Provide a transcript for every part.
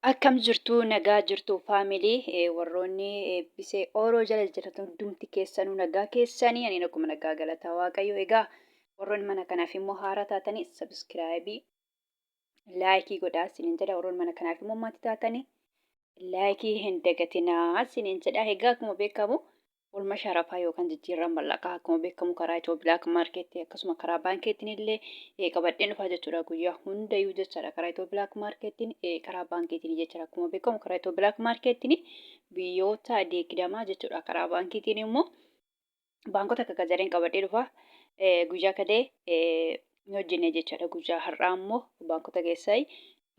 Akkam jirtu, nagaa jirtu family? Warroonni Eebbisee Ooroo jala jirtan hundumti keessanuu nagaa keessanii? Ani akkuma nagaa, galataa Waaqayyo. Egaa warroonni mana kanaaf immoo haaraa taatanii subscribe, like godhaa isiniin jedha. Warroonni mana kanaaf immoo maatii taatanii like hin dagatinaa isiniin jedha. Egaa akkuma beekamu oolma sharafaa yookaan jijjiirraa mallaqaa akkuma beekamu karaa Itiyoo Black Market akkasuma karaa baankiitiin illee qabadheen dhufaa jechuudha, guyyaa hundayyuu jechaadha. Karaa Itiyoo Black Marketiin, karaa baankiitiin jechaadha. Akkuma beekamu karaa Itiyoo Black Marketiin biyyoota 20 jechuudha. Karaa baankiitiin immoo baankota akka gajareen qabadhee dhufaa. Guyyaa kalee ni hojjenne jechaadha. Guyyaa har'aa immoo baankota keessaa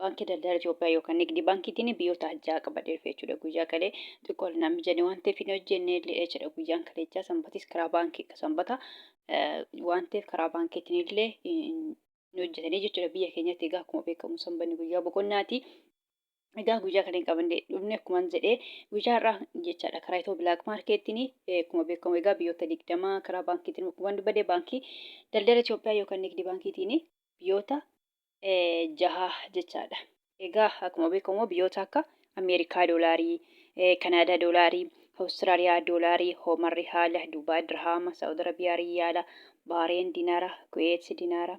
Baankii Daldala Itoophiyaa yookaan Nigdi Baankiitiin biyyoota 6 qabadhee dhufe jechuudha. Guyyaa kalee xiqqoo naan mijanne waan ta'eef hin hojjenne illee jechuudha. Guyyaan kaleechaa sanbatis karaa baankii sanbata waan ta'eef karaa baankiitiin illee ni hojjetanii jechuudha. Biyya keenyatti egaa akkuma beekamu sanbanni guyyaa boqonnaati. Egaa guyyaa kana hin qabannee dhufne akkuma jedhee guyyaa har'aa jechaadha. Karaa Itiyoo Black Marketiin akkuma beekamu egaa biyyoota 20, karaa baankiitiin akkuma dubbadee Baankii Daldala Itoophiyaa yookaan Nigdi Baankiitiin biyyoota jaha jechaadha. Egaa akkuma beekamu biyyoota akka Ameerikaa doolaarii, Kanaadaa doolaarii, Awustiraaliyaa doolaarii, Hoomar rihaala, Dubaay dirhaama, Saawud Arabiyaa riyaala, Baareen dinaara, Kuweet dinaara,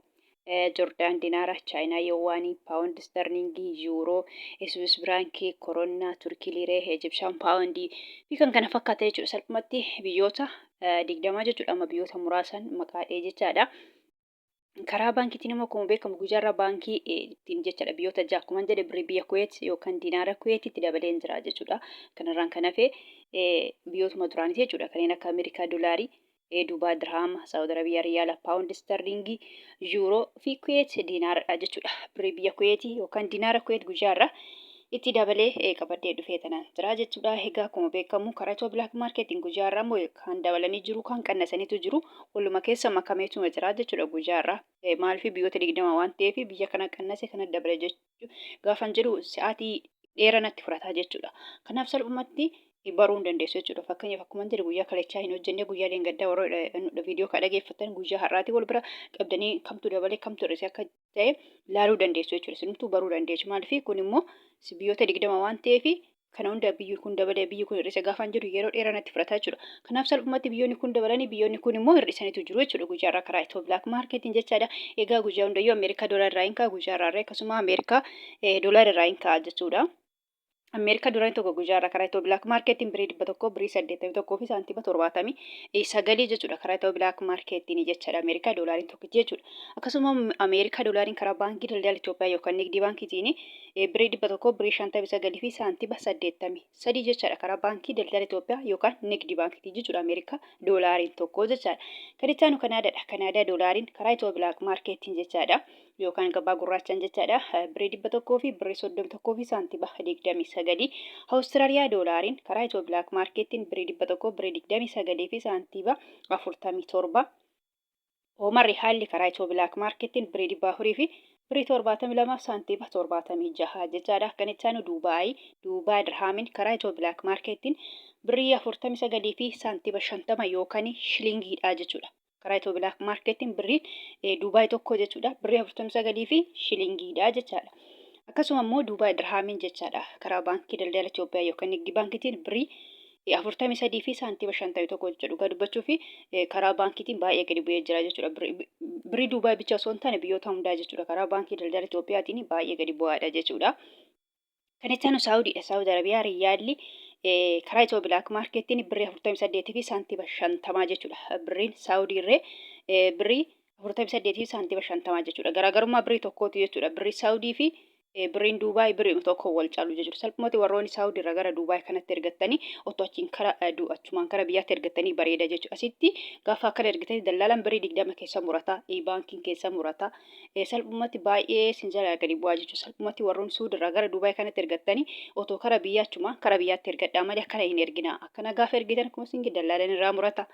Jordaan dinaara, Chaayinaa yowaanii, paawundi sterlingii, yuuroo, Swiss firaankii, koronnaa, Turkii liiree, Egyptian paawundii fi kan kana fakkaatan jechuudha. Salphumatti biyyoota 20 jechuudha. Amma biyyoota muraasan maqaa dhee jechaadha. Karaa baankiitiin immoo akkuma beekamu guyyaarraa baankii ittiin jechaadha, biyyoota ja'a akkuma jedhe birrii biyya Kuweet yookaan dinaara Kuweetitti dabaleen jira jechuudha. Kanarraan kan hafe biyyootuma duraaniiti jechuudha. Kanneen akka Ameerikaa doolaarii, Dubaay dirhaama, Saawud Arabiyaa riyaala, paawundi sterlingii, yuuroo fi Kuweet dinaaradha jechuudha. Birrii biyya Kuweetii yookaan dinaara Kuweet guyyaarraa itti dabalee qabadhee dhufee tanaan jira jechuudha. Egaa akkuma beekamu karaa Itiyoo Black Marketiin guyyaa irraa immoo kan dabalanii jiru, kan qannasaniitu jiru. Waluma keessa makameetuma jira jechuudha guyyaa irraa. Maaliif? Biyyoota 20 waan ta'eef biyya kana qannase, kana dabale jechuu gaafan jedhu sa'aatii dheeraa natti fudhataa jechuudha. Kanaaf salphumatti baruu hin dandeessu jechuudha. Fakkeenyaaf akkuma jedhe guyyaa kalechaa hin hojjenne, guyyaa dheengaddaa warra viidiyoo kan dhageeffatan guyyaa har'aatii wal bira qabdanii kamtu dabalee kamtu hir'ise akka ta'e laaluu dandeessu jechuudha. Isinumtuu baruu dandeessu. Maaliif? Kun immoo biyyoota 20 waan ta'eef kana hunda biyyi kun dabalee, biyyi kun hir'ise gaafaan jedhu yeroo dheeraa natti fudhataa jechuudha. Kanaaf salphumatti biyyoonni kun dabalanii, biyyoonni kun immoo hir'isaniitu jiru jechuudha guyyaa irraa karaa Itiyoo Black Marketiin jechaadha. Egaa guyyaa hundayyuu Ameerikaa doolaara irraa hin ka'a, guyyaa irraa akkasuma Ameerikaa doolaara irraa hin ka'a jechuudha. Ameerikaa doolaarri tokko guyyaa irraa karaa Itiyoo Black Marketiin birrii 100, birrii 81 fi saantima 79 jechuudha karaa Itiyoo Black Marketiin jechaadha, Ameerikaa doolaariin tokkichi jechuudha. Akkasuma Ameerikaa doolaariin karaa Baankii Daldala Itoophiyaa yookaan Nigdii Baankiitiin birrii 100, birrii 59 fi saantima 83 jechaadha karaa Baankii Daldala Itoophiyaa yookaan Nigdii Baankiitiin jechuudha, Ameerikaa doolaariin tokko jechaadha. Kan itti aanu Kanaadaadha. Kanaadaa doolaariin karaa Itiyoo Black Marketiin jechaadha, yookaan gabaa gurraachaan jechaadha, birrii 100 fi birrii 31 fi saantima 29. Awustiraaliyaa doolaariin karaa Itiyoo Black Marketiin birrii 100, birrii 29 fi saantima 47. Oomar Rihaalli karaa Itiyoo Black Marketiin birrii 400 fi birrii 72 saantima 76 jechaadha. Kan itti aanu Duubaay. Duubaay dirhaamiin karaa Itiyoo Black Marketiin birrii 49 fi saantima 50 yookaan shilingiidha jechuudha. Karaa Itiyoo Black Marketiin birriin Duubaay tokko jechuudha. Birrii 49 fi shilingiidha jechaadha. Akkasuma immoo Duubaay dirhaamiin jechaadha. Karaa Baankii Daldala Itoophiyaa yookaan Nigdi Baankiitiin birrii 43 fi saantima 51 jechuudha. Dhugaa dubbachuu fi karaa baankiitiin baay'ee gadi bu'ee jira jechuudha. Birrii Duubaay bicha osoo hin taane biyyoota hundaa jechuudha. Karaa Baankii Daldala Itoophiyaatiin baay'ee gadi bu'aadha jechuudha. Kan itti aanu Saawudiidha. Saawud Arabiyaa riyaalli karaa Itiyoo Black Marketiin birrii 48 fi saantima 50 jechuudha. Birriin Saawudii irree birrii 48 fi saantima 50 jechuudha. Garaagarummaa birrii tokkooti jechuudha. Birrii Saawudii fi birriin Duubaay birrii tokko wal caalu jechuudha. Salphumatti warroonni Saawudii irraa gara Duubaay kanatti ergattanii otoo achiin kara achumaan kara biyyaatti ergattanii bareeda jechuudha. Asitti gaafa akkana ergitanii dallaalaan birrii 20 keessa murata, baankiin keessa murata. Salphumatti baay'ee sin jalaa gadi bu'aa jechuudha. Salphumatti warroonni Suudi irraa gara Duubaay kanatti ergattanii otoo kara biyyaa achumaan kara biyyaatti ergadhaa malee akkana hin erginaa. Akkana gaafa ergitan akkuma isin dallaalaan irraa murata.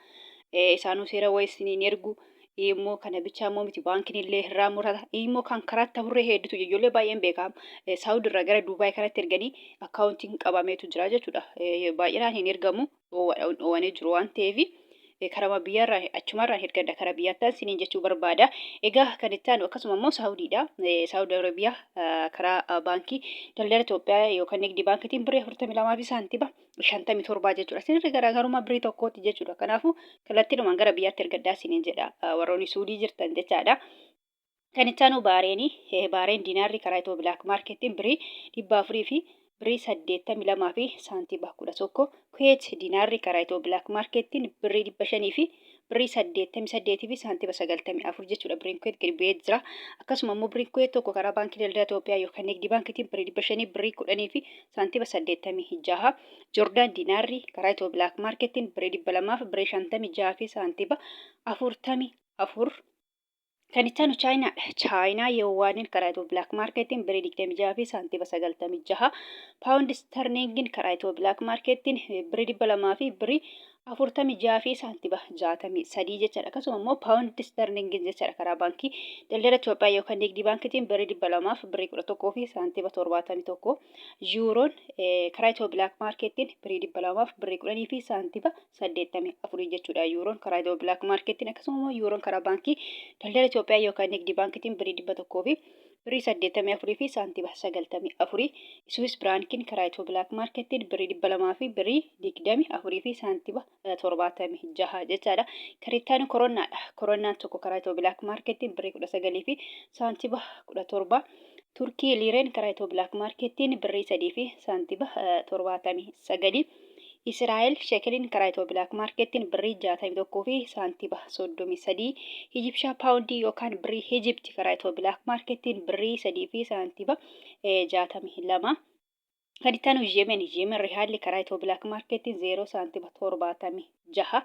Isaanuu seera wayii isiniin ergu. Immoo kana bichaa immoo miti, baankiin illee irraa murata. Immoo kan karaatti hafurree hedduutu ijoollee baay'een beekaa. Saawudi irraa gara Duubaay kanatti erganii akkaawuntiin qabameetu jira jechuudha. Baay'inaan hin ergamu, dhoowwanii jiru waan ta'eef. Karama biyyaarraa achumarraan ergadha kara biyyaattaan siniin jechuu barbaada. Egaa kan itti aanu akkasuma immoo Saawudiidha. Saawudi Arabiyaa karaa baankii daldala Itoophiyaa yookaan nigdi baankiitiin birrii 42 fi saantima 57 jechuudha. Isinirra garaagarummaa birrii tokkooti jechuudha. Kanaafuu kallattiidhumaan gara biyyaatti ergadhaa siniin jedha warroonni Suudii jirtan jechaadha. Kan itti aanu Baareenii, Baareen diinaarri karaa Itiyoo Bilaak Maarkeettiin birii 400 fi birii 82 fi saantima 11. Kuweet diinaarri karaa Itiyoo Bilaak Maarkeettiin birrii 500 fi birrii 88 fi saantima 94 jechuudha. Biriin Kuweet gadi bu'ee jira. Akkasuma immoo biriin Kuweet tokko karaa Baankii Daldala Itoophiyaa yookaan Nigdi Baankiitiin birrii 500 birrii 10 fi saantima 86. Joordaan diinaarri karaa Itiyoo Bilaak Maarkeettiin birrii 200 fi birrii 56 fi saantima 44. Kan itti aanu Chaayinaadha. Chaayinaa Yeewwaaniin karaa Itiyoo Bilaak Maarkeettiin birrii 26 fi saantima 96. Paawundi Sterliingiin karaa Itiyoo Bilaak Maarkeettiin birrii 200 fi birrii 46 fi saantima 63 jechaadha. Akkasuma immoo Paawundi Sterliingiin jechaadha karaa baankii daldala Itoophiyaa yookaan Nigdii Baankiitiin birrii 200 fi birrii 11 fi saantima 71. Yuuroon karaa Itiyoo Bilaak Maarkeettiin birrii 200 fi birrii 10 fi saantima 84 jechuudha. Yuuroon karaa Itiyoo Bilaak Maarkeettiin akkasuma immoo yuuroon karaa baankii daldala Itoophiyaa yookaan Nigdi Baankiitiin birrii 100 fi birrii 84 fi saantima 94. Suwis Biraankiin karaa Itiyoo Bilaak Maarkeettiin birrii 200 fi birrii 24 fi saantima 76 jechaadha. Kan itti aanu koronnaadha. Koronnaan tokko karaa Itiyoo Bilaak Maarkeettiin birrii 19 fi saantima 17. Turkii liireen karaa Itiyoo Bilaak Maarkeettiin birrii 3 fi saantima 79. Isiraa'el sheekeliin karaa Itiyoo Bilaak Maarkeettiin birrii 61 fi saantima 33. Ijibshaa paawundii yookaan birrii Ijibti karaa Itiyoo Bilaak Maarkeettiin birrii 3 fi saantima 62. Kan itti aanu Yemen, Yemen rihaalli karaa Itiyoo Bilaak Maarkeettiin 0 saantima 76.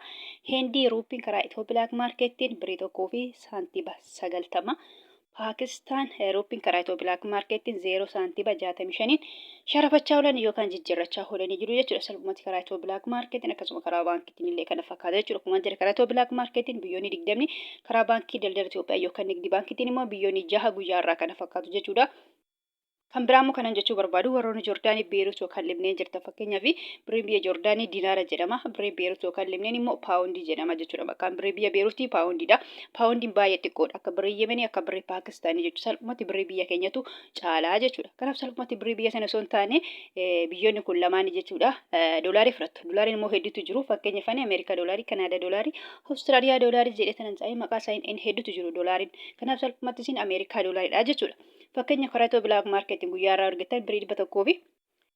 Hindii ruuppiin karaa Itiyoo Bilaak Maarkeettiin birrii 1 fi saantima 90. Paakistaan ruuppiin karaa Itiyoo Bilaak Maarkeettiin 0 saantima 65n sharafachaa oolan yookaan jijjiirrachaa oolanii jiru jechuudha. Salphumatti karaa Itiyoo Bilaak Maarkeetiin akkasuma karaa baankiitiin illee kana fakkaata jechuudha. Akkuma jedhe karaa Itiyoo Bilaak Maarkeetiin biyyoonni 20 karaa baankii daldala Itoophiyaa yookaan nigdi baankiitiin immoo biyyoonni jaha guyyaa irraa kana fakkaatu jechuudha. Kan biraa immoo kanan jechuu barbaadu warroonni Joordaanii Beerut yookaan Libneen jirtan fakkeenyaaf birriin biyya Joordaanii dinaara jedhama. Birriin Beerut yookaan Libneen immoo paawundii jedhama jechuudha. Maqaan birrii biyya Beerutii paawundiidha. Paawundiin baay'ee xiqqoodha. Akka birrii Yemenii akka birrii Paakistaanii jechuudha. Salphumatti birrii biyya keenyatu caalaa jechuudha. Kanaaf salphumatti birrii biyya sana osoo hin taane biyyoonni kun lamaanii jechuudha. Doolaarii fudhattu. Doolaariin immoo hedduutu jiru. Fakkeenyaaf ani Ameerikaa doolaarii, Kanaadaa doolaarii, Awustiraaliyaa doolaarii jedhee tanan caa'ee maqaa isaa hedduutu jiru doolaariin. Kanaaf salphumatti isin Ameerikaa doolaariidha jechuudha. Fakkeenya karaa Itiyoo Bilaak Maarkeetiin guyyaa irraa argattan birii 100 fi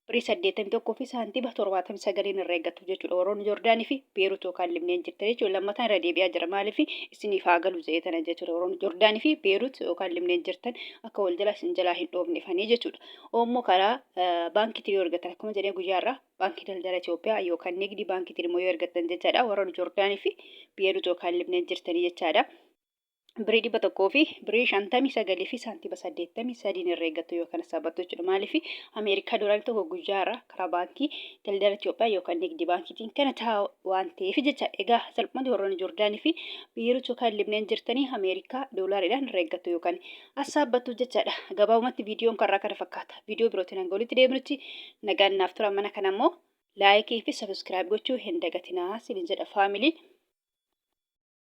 birii 81 fi saantima 79 irra eeggattu jechuudha. Warroonni Joordaanii fi Beerut yookaan Libneen jirtan jechuudha. Lammataan irra deebi'aa jira. Maaliif isiniif haa galu jedhee tana jechuudha. Warroonni Joordaanii fi Beerut yookaan Libneen jirtan akka wal jalaa isin jalaa hin dhoofnefanii jechuudha. Oommoo karaa baankiitiin yoo argattan akkuma jedhee guyyaa irraa baankii daldala Itoophiyaa yookaan nigdi baankiitiin immoo yoo argattan jechaadha. Warroonni Joordaanii fi Beerut yookaan Libneen jirtanii jechaadha. Birii 100 fi birii 59 fi saantima 83 irra eeggattu yookaan sassaabbattu jechuudha. Maaliif Ameerikaa doolaarri tokko guyyaa irraa karaa baankii daldala Itoophiyaa yookaan nigdi baankiitiin kana ta'a waan ta'eef jecha. Egaa salphumatti warroonni Joordaanii fi Biirut yookaan Libneen jirtanii Ameerikaa doolaariidhaan irra eeggattu yookaan assaabbattu jechaadha. Gabaabumatti viidiyoon karraa kana fakkaata. Viidiyoo birootiin hanga walitti deebinutti nagaan naaf tura. Mana kana immoo laayikii fi sabiskiraayib gochuu hin dagatinaa sinin jedha faamilii.